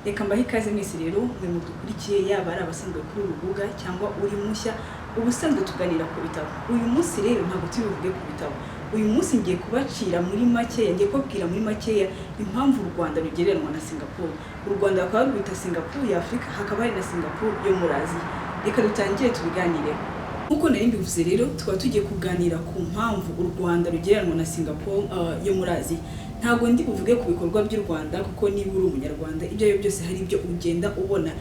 Reka mbahe ikaze mwese rero mwe mudukurikiye, yaba ari abasanzwe kuri uru rubuga cyangwa uri mushya. Ubusanzwe tuganira ku bitabo. Uyu munsi rero ntabwo turi buvuge ku bitabo. Uyu munsi ngiye kubacira muri makeya, ngiye kubabwira muri makeya impamvu u Rwanda rugereranywa na Singapore. U Rwanda bakaba barwita Singapore ya Afurika, hakaba hari na Singapore yo muri Aziya. Reka dutangire tubiganireho. Nk'uko nari mbivuze rero, tukaba tugiye kuganira ku mpamvu u Rwanda rugereranywa na Singapore yo muri Aziya. Ntabwo ndi buvuge ku bikorwa by'u Rwanda, kuko niba uri Umunyarwanda, ibyo ari byo byose hari ibyo ugenda ubona.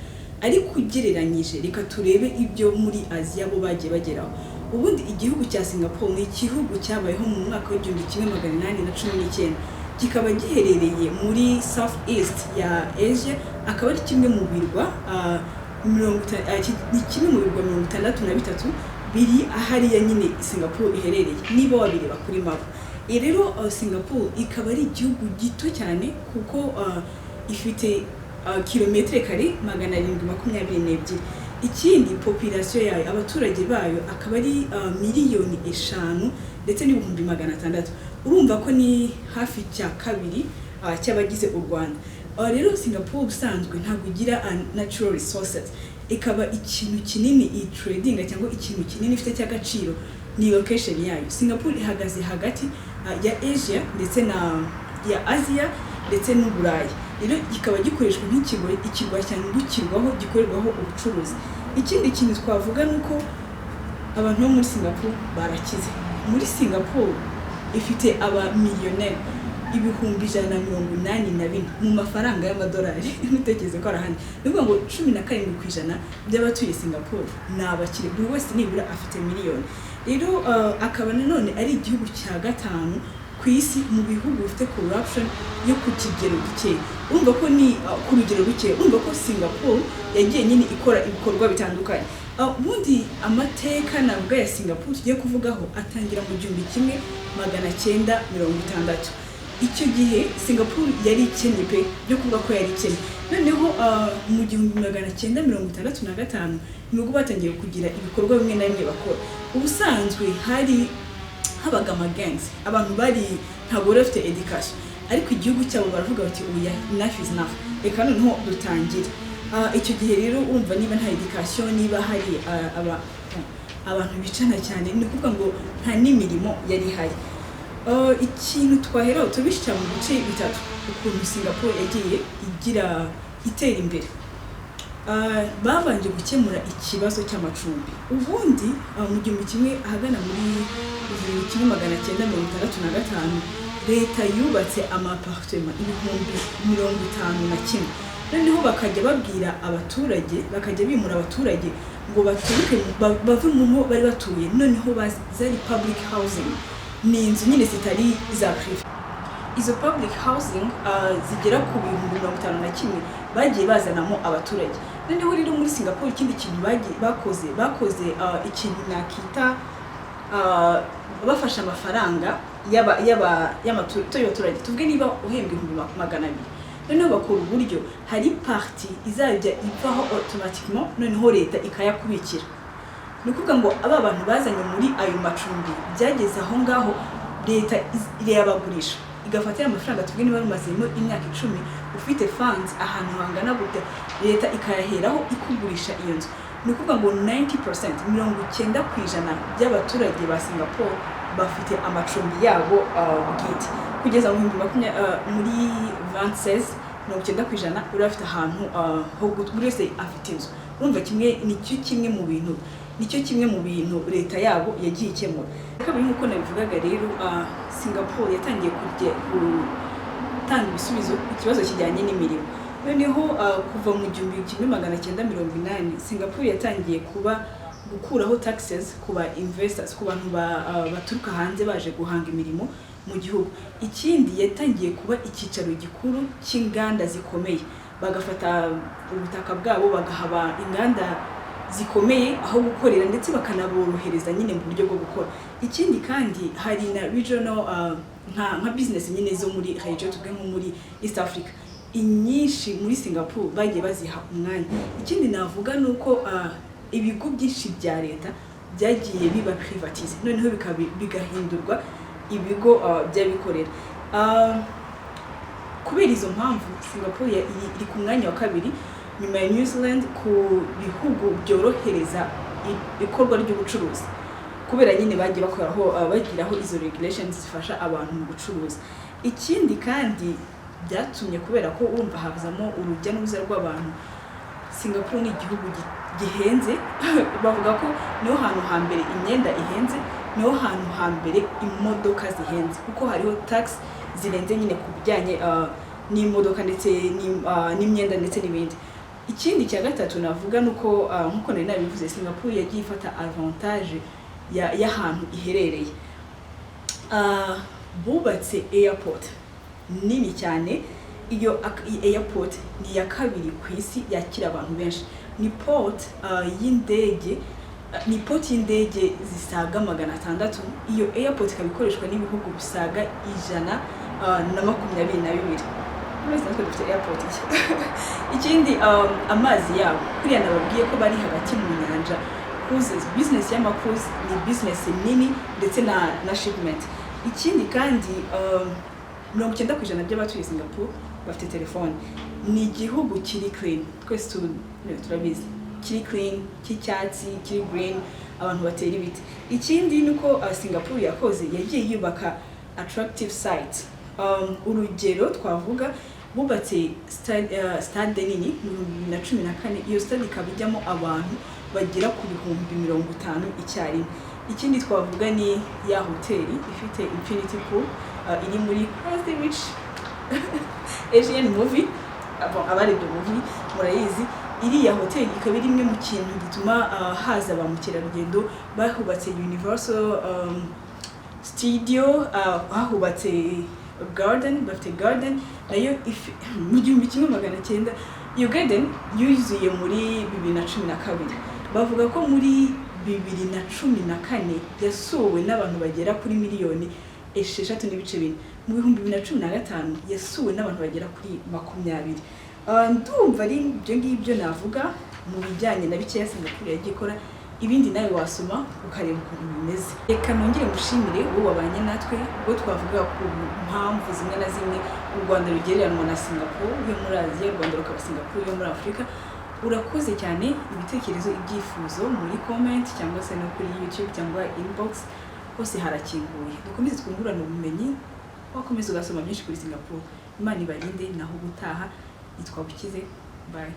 Ariko ugereranyije, reka turebe ibyo muri Aziya bo bagiye bageraho. Ubundi igihugu cya Singapore ni igihugu cyabayeho mu mwaka w'1819, kikaba giherereye muri South East ya Asia, akaba ari kimwe mu birwa ni kimwe mu birwa 63 biri hariya nyine Singapore iherereye, niba wabireba kuri map. Iyi rero Singapore ikaba ari igihugu gito cyane, kuko ifite kilometero kare 722. Ikindi, population yayo, abaturage bayo, akaba ari miliyoni 5 ndetse n'ibihumbi 600. Urumva ko ni hafi cya kabiri cy'abagize u Rwanda. Rero Singapore ubusanzwe ntabwo igira natural resources, ikaba ikintu kinini iyi trading cyangwa ikintu kinini ifite cy'agaciro ni location yayo. Singapore ihagaze hagati ya Asia ndetse na ya Asia ndetse n'Uburayi. Rero kikaba gikoreshwa nk'ikigo, ikirwa cyambukirwaho, gikorerwaho ubucuruzi. Ikindi kintu twavuga ni uko abantu bo muri Singapore barakize. Muri Singapore ifite abamiliyoneri 184,000 mu mafaranga y'amadolari. Ntutekereze ko ari ahandi. Ni ukuvuga ngo 17% by'abatuye Singapore ni abakire, buri wese nibura afite miliyoni. Rero akaba nanone ari igihugu cya gatanu ku isi mu bihugu bifite corruption yo ku kigero gikeya. Urumva ko ni ku rugero ruke. Urumva ko Singapore yagiye nyine ikora ibikorwa bitandukanye. Ubundi amateka navuga ya Singapore tugiye kuvugaho atangira mu 1960. Icyo gihe Singapore yari ikennye pe, byo kuvuga ko yari ikennye. Noneho mu 1965 nibwo batangiye kugira ibikorwa bimwe na bimwe bakora. Ubusanzwe hari habaga amagangs, abantu bari ntabwo bari bafite education, ariko igihugu cyabo baravuga bati: "Oya, enough is enough, reka noneho dutangire." Icyo gihe rero urumva niba nta education, niba hari abantu bicana cyane, ni ukuvuga ngo nta n'imirimo yari ihari. Ikintu twaheraho tubishyira mu bice bitatu, ukuntu Singapore yagiye igira itera imbere. Babanje gukemura ikibazo cy'amacumbi. Ubundi mu gihumbi kimwe, ahagana muri 1965, leta yubatse ama-appartement 51,000. Noneho bakajya babwira abaturage, bakajya bimura abaturage ngo baturuke bave mu ngo bari batuye. Noneho zari public housing, ni inzu nyine zitari iza privé. Izo public housing zigera ku 51,000 bagiye bazanamo abaturage. Noneho rero muri Singapore ikindi kintu bagiye bakoze ikintu nakita bafashe amafaranga y'abaturage. Tuvuge niba uhembwa 200,000, noneho bakora uburyo hari partie izajya ivaho automatiquement, noneho leta ikayakubikira. Ni ukuvuga ngo aba bantu bazanye muri ayo macumbi, byageze aho ngaho leta irayabagurisha, igafata ya mafaranga. Tuvuge niba rumazemo imyaka 10, ufite funds ahantu hangana gutya, leta ikayaheraho ikugurisha iyo nzu. Ni ukuvuga ngo 90%, 90% by'abaturage ba Singapore bafite amacumbi yabo bwite. Kugeza mu bihumbi makumya- muri 26, 90% buri bafite ahantu ho buri wese afite inzu. Urumva kimwe nicyo kimwe mu bintu, nicyo kimwe mu bintu leta yabo yagiye ikemura. Kabiri, nk'uko nabivugaga rero, Singapore yatangiye gutanga ibisubizo ku kibazo kijyanye n'imirimo. Noneho kuva mu 1980, Singapore yatangiye kuba gukuraho taxes ku ba investors, ku bantu baturuka hanze baje guhanga imirimo mu gihugu. Ikindi, yatangiye kuba icyicaro gikuru cy'inganda zikomeye, bagafata ubutaka bwabo bagahaba inganda zikomeye aho gukorera, ndetse bakanaborohereza nyine mu buryo bwo gukora. Ikindi kandi, hari na regional nka business nyine zo muri region, tuvuge nko muri East Africa, inyinshi muri Singapore bagiye baziha umwanya. Ikindi navuga ni uko ibigo byinshi bya leta byagiye biba privatisé, noneho bigahindurwa ibigo by'abikorera. Kubera izo mpamvu, Singapore iri ku mwanya wa kabiri nyuma ya New Zealand ku bihugu byorohereza ikorwa ry'ubucuruzi, kubera nyine bagiye bakoraho, bagiraho izo regulations zifasha abantu mu gucuruza. Ikindi kandi byatumye, kubera ko urumva hazamo urujya n'uruza rw'abantu, Singapore ni igihugu gihenze. Bavuga ko niho hantu hambere imyenda ihenze, niho hantu hambere imodoka zihenze, kuko hariho tax zirenze nyine ku bijyanye n'imodoka ndetse n'imyenda ndetse n'ibindi. Ikindi cya gatatu navuga ni uko, nk'uko nari nabivuze, Singapore yagiye ifata avantage y'ahantu iherereye. Bubatse airport nini cyane. Iyo iyi airport ni iya kabiri ku isi yakira abantu benshi. Ni port y'indege, ni port y'indege zisaga 600. Iyo airport ikaba ikoreshwa n'ibihugu bisaga 122. Uretse natwe dufite airport nshya. Ikindi, amazi yabo, kuriya nababwiye ko bari hagati mu nyanja, cruises, business y'ama cruise ni business nini, ndetse na shipment. Ikindi kandi, 90% by'abatuye Singapore bafite telefone. Ni igihugu kiri clean, twese turabizi, kiri clean, cy'icyatsi, kiri green, abantu batera ibiti. Ikindi ni uko Singapore yakoze, yagiye yubaka attractive sites. Urugero twavuga, bubatse stade nini mu 2014. Iyo stade ikaba ijyamo abantu bagera ku 50,000 icyarimwe. Ikindi twavuga ni ya hoteli ifite infinity pool, iri muri Crazy Rich Asian movie. Bon, abarebye movie murayizi. Iriya hoteli ikaba iri imwe mu kintu gituma haza ba mukerarugendo. Bahubatse Universal Studio, bahubatse garden, bafite garden nayo mu 1900. Iyo garden yuzuye muri 2012. Bavuga ko muri 2014 yasuwe n'abantu bagera kuri miliyoni 6.4. Mu 2015 yasuwe n'abantu bagera kuri 20. Ndumva ari ibyo ngibyo navuga mu bijyanye na bikeya Singapore yagiye ikora. Ibindi nawe wasoma ukareba ukuntu bimeze. Reka nongere ngushimire wowe wabanye natwe ubwo twavugaga ku mpamvu zimwe na zimwe u Rwanda rugereranwa na Singapore yo muri Aziya, u Rwanda rukaba Singapore yo muri Afurika. Urakoze cyane. Ibitekerezo, ibyifuzo muri comment cyangwa se no kuri YouTube cyangwa inbox, hose harakinguye. Dukomeze twungurane ubumenyi, wakomeza ugasoma byinshi kuri Singapore. Imana ibarinde, naho ubutaha. Nitwa Bukize, bye.